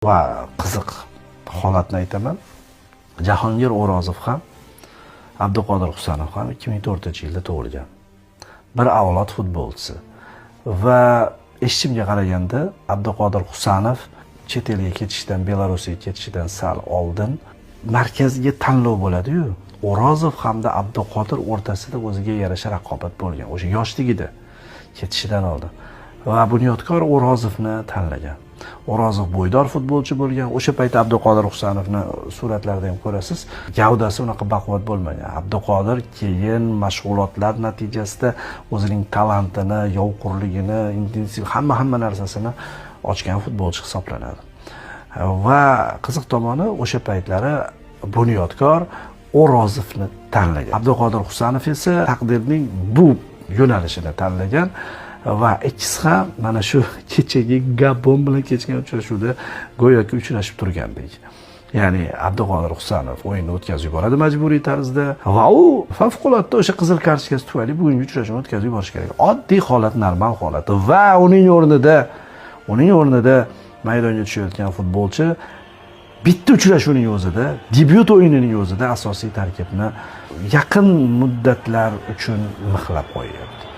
Va qiziq holatni aytaman. Jahongir O'rozov ham, Abduqodir Husanov ham 2004-yilda tug'ilgan. Bir avlod futbolchisi. Va eshitishimga qaraganda, Abduqodir Husanov chet elga ketishdan, Belarusga ketishidan sal oldin markazga tanlov bo'ladi-yu. O'rozov hamda Abduqodir o'rtasida o'ziga yarasha raqobat bo'lgan. O'sha yoshligida, ketishidan oldin. Va Bunyodkor O'rozovni tanlagan. O'rozov bo'ydor futbolchi bo'lgan. O'sha paytda Abduqodir Husanovni suratlarda ham ko'rasiz. Gavdasi unaqa baquvvat bo'lmagan. Abduqodir keyin mashg'ulotlar natijasida o'zining talantini, yovqurligini, intensiv hamma narsasini ochgan futbolchi hisoblanadi. Va qiziq tomoni, o'sha paytlari Bunyodkor O'rozovni tanlagan. Abduqodir Husanov esa taqdirning bu yo'nalishini tanlagan va ikkisi ham mana shu kechagi Gabon bilan kechgan uchrashuvda go'yoki uchrashib turgandek. Ya'ni Abduqodir Husanov o'yinni o'tkazib yuboradi majburiy tarzda va u favqulodda o'sha qizil kartochkasi tufayli bugungi uchrashuvni o'tkazib yuborish kerak. Oddiy holat, normal holat va uning o'rnida maydonga tushayotgan futbolchi bitta uchrashuvning o'zida, debyut o'yinining o'zida asosiy tarkibni yaqin muddatlar uchun mixlab qo'yyapti.